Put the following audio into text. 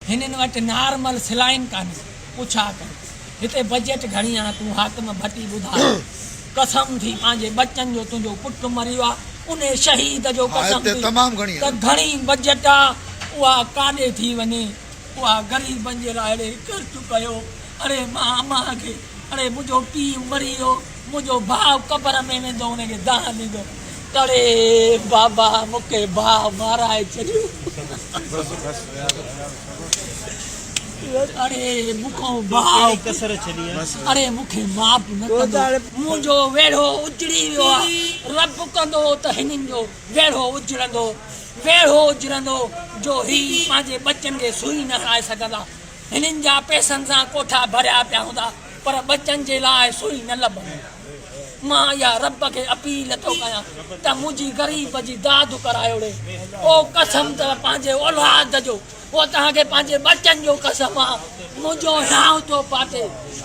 هنن وٽ نارمل سلائين ڪانهي پڇا ڪر هتي بجيٽ گهڻي آ تون حاڪم ڀٽي ٻڌاء قسم ٿي پنهنجي ٻچن جو تنهنجو پٽ مري ويو آ انهي شهيد جو ها قسم هتي ٿي تمام گهڻي ته آ. گهڻي بجيٽ آ اها ڪاڏي ٿي وڃي اها غريبن جي لاء اڙي خرچ ڪيو اڙي مان امان کي اڙي منهنجو پيء مري ويو منهنجو ڀاء قبر ۾ ويندو ان کي دانهن ڏيندو ته اڙي بابا مون کي ڀاء مارائي ڇڏيو اڙي مون کان ڀاء اڙي مون کي معاف نه ڪندو منهنجو ويڙهو اجڙي ويو آ رب ڪندو ته هنن جو ويڙهو اجڙندو ويڙهو اجڙندو جو هي پنهنجي ٻچن کي سوئي نه هڻائي سگهندا هنن جا پئسن سان ڪوٺا ڀريا پيا هوندا پر ٻچن جي لاء سوئي نه لڀندي. مان اها رب کي اپيل ٿو ڪيان ته منهنجي غريب جي داد ڪرايو ڙي. او قسم ته پنهنجي اولاد جو، او توهان کي پنهنجي ٻچن جو قسم آ، منهنجو هيانء ٿو ڦاٽي.